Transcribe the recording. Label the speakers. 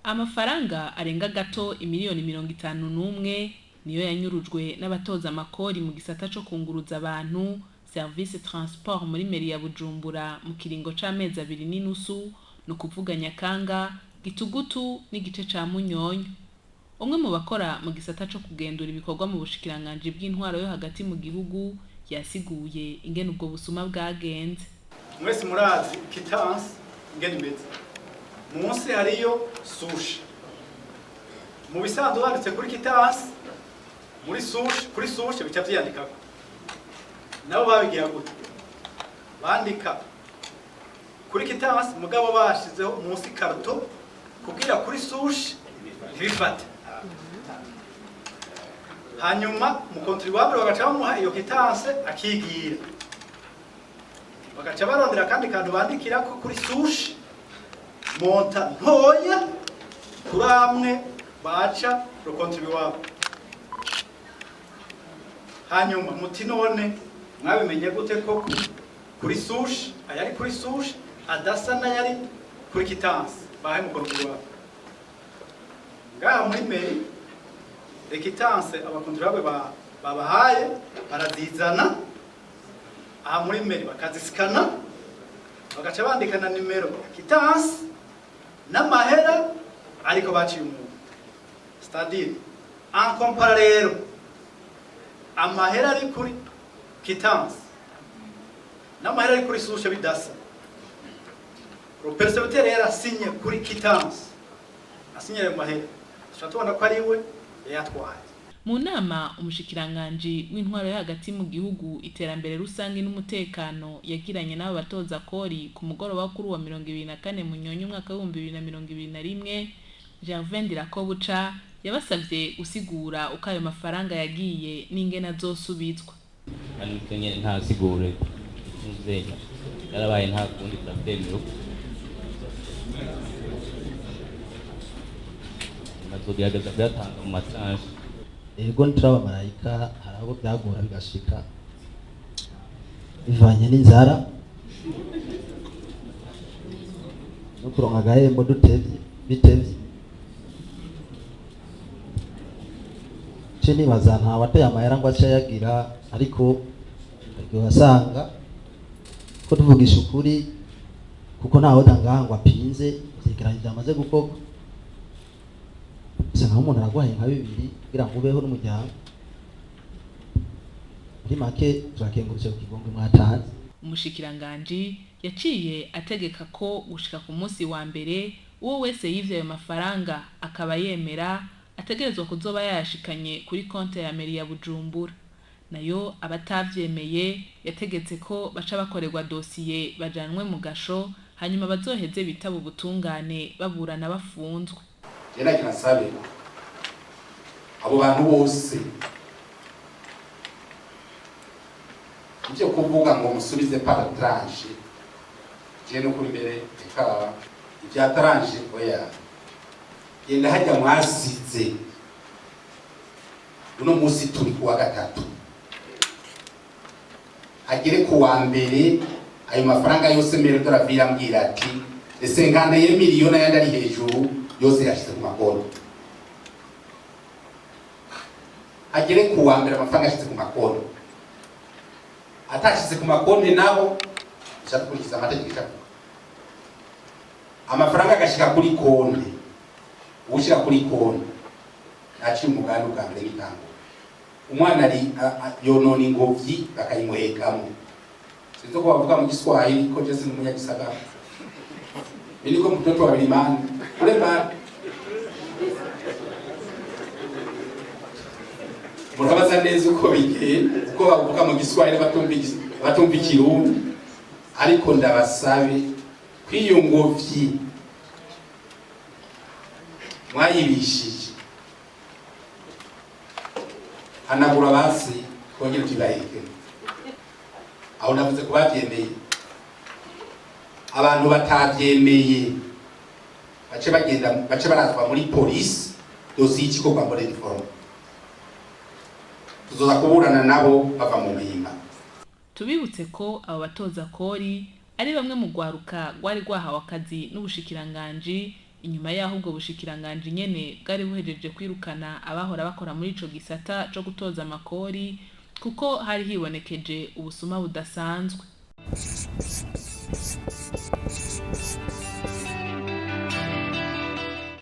Speaker 1: Amafaranga arenga gato imiliyoni 51 niyo yanyurujwe n'abatoza amakori mu gisata co kunguruza abantu, service transport, muri mairie ya Bujumbura mu kiringo c'amezi 2.5, ni ukuvuga Nyakanga, Gitugutu n'igice ca Munyonyo. Umwe mu bakora mu gisata co kugendura ibikorwa mu bushikiranganji bw'intwaro yo hagati mu gihugu yasiguye ingene ubwo busuma bwagenze.
Speaker 2: Mwese murazi quittance ingene imeze. Munsi hariyo souche. Mu bisanzwe wanditse kuri quittance muri souche, kuri souche bica vyiyandikako. Nabo babigira gute? Bandika kuri quittance, mugabo bashizeho munsi carton kugira kuri souche ntibifate. Hanyuma mu contribuable bagaca bamuha iyo quittance akigira, bagaca barondera akandi kantu bandikirako kuri souche, montant ntoya kuri amwe baca le contribuable. Hanyuma muti: "None mwabimenye gute ko kuri souche, ayari kuri souche adasa n'ayari kuri quittance bahe mu contribuable?" Ngaha muri mairie, les quittances aba contribuable babahaye barazizana aha muri mairie, bakazisikana, bagaca bandika na nimero ya quittance n'amahera ariko baciye umuntu. C'est-à-dire, en comparant rero amahera ari kuri quittance n'amahera ari kuri souche bidasa, le percepteur yarasinye kuri quittance, asinye ayo mahera, tuca tubona ko ari we yayatwaye.
Speaker 1: Mu nama umushikiranganji w'intwaro yo hagati mu gihugu, iterambere rusange n'umutekano yagiranye n'abo batoza kori ku mugoroba wo kuri uwa 24 Munyonyo umwaka w'2021, Gervais Ndirakobuca yabasavye gusigura uko ayo mafaranga yagiye n'ingene azosubizwa.
Speaker 3: Kandi ivyo nyene nta siguro ntuzenya, yarabaye, nta kundi, turavyemera. Bazogerageza kuyatanga mu ma tranches.
Speaker 4: Ego, ntituraba marayika. Hari abo byagora bigashika bivanye n'inzara no kuronka agahembo dutevye bitevye. Ce nibaza nta wateye amahera ngo ace ayagira, ariko igihe wasanga ko tuvugisha ukuri, kuko ntawe ngaha ngo apinze ivyegeranyo vyamaze gukorwa, gusa nkaho umuntu araguhaye nka bibiri kugira ngo ubeho n'umuryango. Muri make, turakengurutse ku kigongwe mwatanze.
Speaker 1: Umushikiranganji yaciye ategeka ko gushika ku munsi wa mbere, uwo wese yivye ayo mafaranga akaba yemera, ategerezwa kuzoba yayashikanye kuri konte ya mairie ya Bujumbura. Nayo abatavyemeye, yategetse ko baca bakorerwa dosiye, bajanwe mu gasho, hanyuma bazoheze bitaba ubutungane baburana bafunzwe.
Speaker 5: Je nagira nsabe abo bantu bose, ibyo kuvuga ngo musubize par tranche, je no kuri mbere reka ibya tranche, oya. Genda hajya mwasize. Uno munsi turi kuwa gatatu, agere ku wa mbere ayo mafaranga yose maire de la ville ambwira ati ese ye miliyoni ayandi ari hejuru yose yashize ku makonti. Agere ku wa mbere amafaranga yashize ku makonti. Atashize ku makonti naho, dushaka gukurikiza amategeko ishavuga amafaranga agashika kuri konti. Uwushyira kuri konti aciye umugambi bwa mbere w'itango, umwana ari yonona ingobyi bakayimuhekamo. Sinzi ko bavuga mu Giswahili, ko je sindi umunyagisagara. Mimi niko mtoto wa milimani kule mbali. Murabaza neza uko bigenda, uko bavuga mu Giswahili, batumva Ikirundi. Ariko ndabasabe ko iyo ngobyi mwayibishije, hanagura basi twongere tuyibaheke. Aho navuze ko bavyemeye. Abantu batavyemeye bace bagenda, bace barazwa muri polisi, dosiye y'ikikorwa mbone réforme, tuzoza kuburana nabo bava mu mpimba.
Speaker 1: Tubibutse ko abo batoza kori ari bamwe mu rwaruka rwari rwahawe akazi n'ubushikiranganji. Inyuma yaho ubwo bushikiranganji nyene bwari buhejeje kwirukana abahora bakora muri ico gisata co gutoza amakori, kuko hari hibonekeje ubusuma budasanzwe.